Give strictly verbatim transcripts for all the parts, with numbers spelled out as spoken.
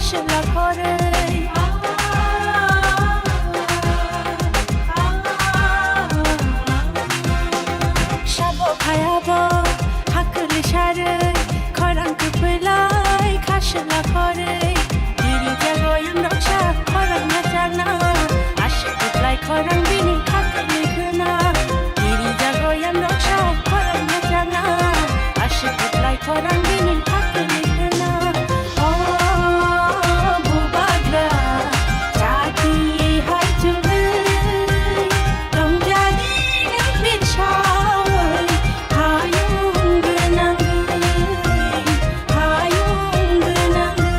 Chwla khorwi. Sabo phayabo hakwlwi sarwi, khorang kwpwilai khaswla khorwi. Diri jago yang roksa khorang nacharna, aswk kwplai khorang bini khakwlwi khwna. Diri jago yang roksa khorang nacharna, aswk kwplai khorang bini khakwlwi khwna. O bubagra, chati hai chwngwi, tongjani nang binsawi, hayung gwnangwi, hayung gwnangwi.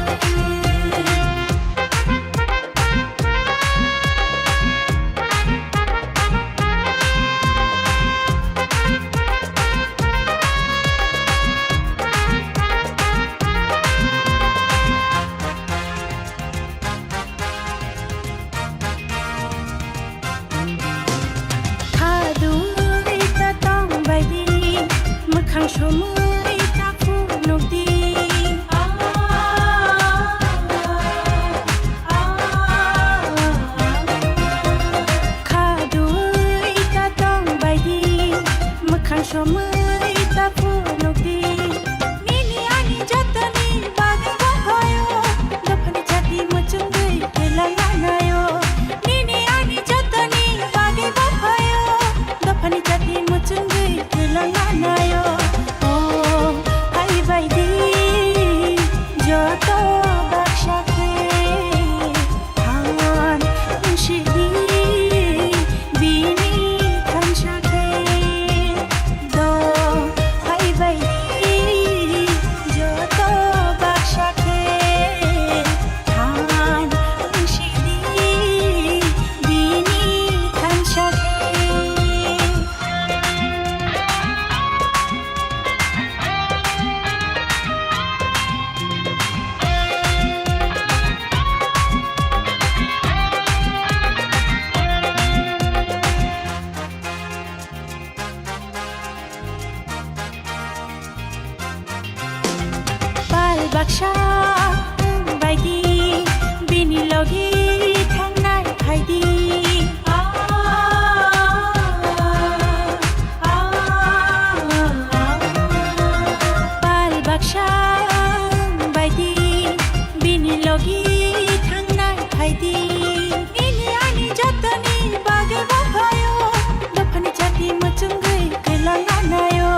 Khadui ta tong baidi, mwkhang somui ta phunukdi. Khadui ta tong baidi, mwkhang somui ta phunukdi. Nini ani jotoni bagwi bo phaio, dophani chati muchungwi kwlangna naio. Nini ani jotoni bagwi bo phaio, dophani chati muchungwi kwlangna naio. O hai baidi joto baksa khe than sidi bini thansa khe do hai bai joto baksa khe than sidi bini thansa khe. Pal baksa wng baidi, bini logi thangnai phaidi. Pal baksa wng baidi, bini logi thangnai phaidi. Nini ani jotoni bagwi bo phaio, dophani chati muchungwi kwlangna naio.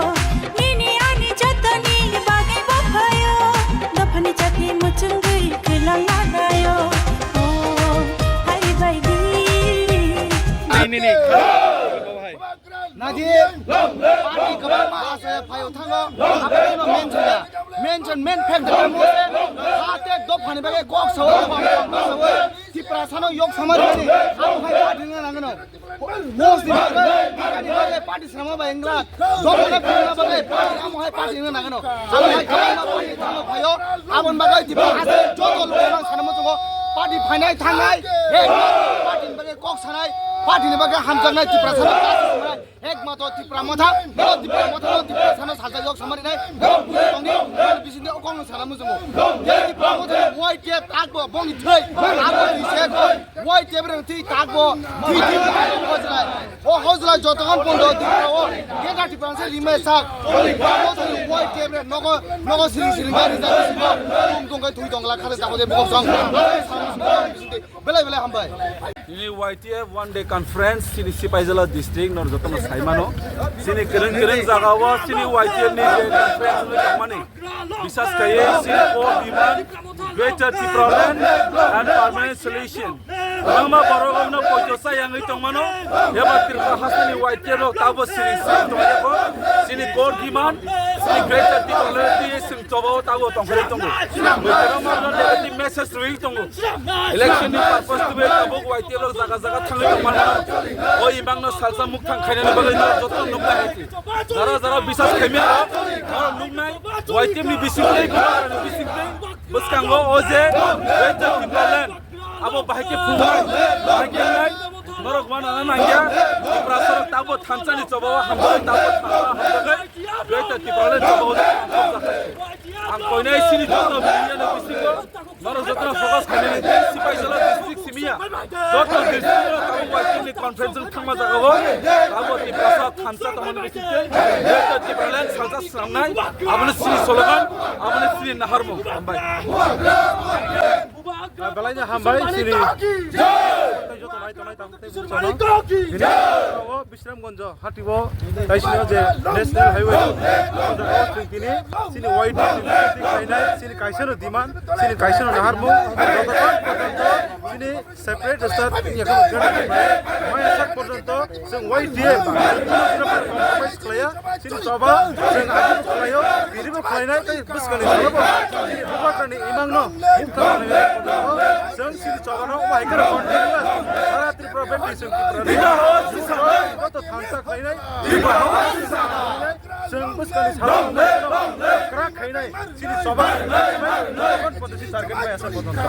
Nini ani jotoni bagwi bo phaio, dophani chati muchungwi kwlangna naio. O hai baidi. Nini, nini. Naji, party kwbangma aswk phaio thango, aboni mention ya. Mention, men phem thango mo se. Hate dophani bagwi kok sawi, kok sawi. Tiprasano yok samari ni. Abo hai party wngna nangano. Post ni bagwi, party ni bagwi, party swnamna bai wngla. Dophani wngna bagwi, party amo hai party wngna nangano. Abo hai kwbangma party thango phaio. Aboni bagwi Tipra aswk joto logi mang sanamo chungo. Party phainai thangnai. He, party ni bagwi kok sanai. Party ni bagwi hamjaknai Tiprasano. Ekmatro Tipra Motha, no Tipra Motha, no Tiprasano salsa yok samari nai, no buji tongni, no bisingni okong no sana muchungo. Tipra Motha ni Y T F takbo, bongni thwi, takbo thwi se ko, Y T F rang thwi takbo, thwi thwi hojlai. O hojlai jotokan pondo Tipra o, Greater Tipra se rimai sak. Tipra Motha ni Y T F re nogo, nogo siring siring gari jani simo, tung tung kai thwi tong la khare tako de bukong song. Belai belai hambai. Nini Y T F one day conference, chini Sipaijala district, nor jotono saimano. Chini kereng kereng jaga o, chini Y T F ni je conference ni tongmani. Bisas kaiye, chini core demand, Greater Tipraland and permanent solution. Nangma borok no poito sa yangwi tongmano. Yaba Tripura hasteni Y T F rok tabo chini chini tongmani ko. Chini core demand, chini Greater Tipraland, chini Choba o tabuk tongphai tongo. Bwskango norokno negative message rwui tongo. Election ni purpose twiwi tabuk Y T F rok jaga jaga thangwi tongmano. O imang no salsa mukthang khainani bagwi norok joto nuknai hai se. Jara jara bisas khaimya rok, norok nuknai Y T F ni bising tei, ni bising tei, bwskango o je Greater Tipraland. Abo bahai khe phungnai, bahai khe wngnai, norok ma nana nangya, Tiprasa rok tabuk thansa ni choba o hamjagwi, tabuk thansa hamjagwi, Greater Tipraland choba o hamjagwi. Ang koinai chini joto media ni bisingo, norok joto no Joto district o tabuk bai chini conference room thangma jaga o abo Tiprasa thansa tongmani bisingtwi joto Tipraland salsa swnamnai, abono chini slogan, abono chini naharmung. Hambai. Belai no hambai chini. Tei joto nai tongnai tang tei bini saka o Bisramganj hati o tei sini je National Highway o tini chini Y T F khainai chini kaisa no demand, chini kaisa no naharmung. Joto tang chini separate state ni yakung mai sak porjonto chwng Y T F compromise khlaiya, chini choba chwng abo khlaio, bini bo khlainai tei bwskangni salobo chini bubagrani imangno mukha khlainai porjonto chwng chini choba no omo hai khe continue sara Tripura bebak chwng Tripura ni joto thansa khlainai chwng bwskangni salobo krak khainai chini choba kon podesi target mai asa porjonto.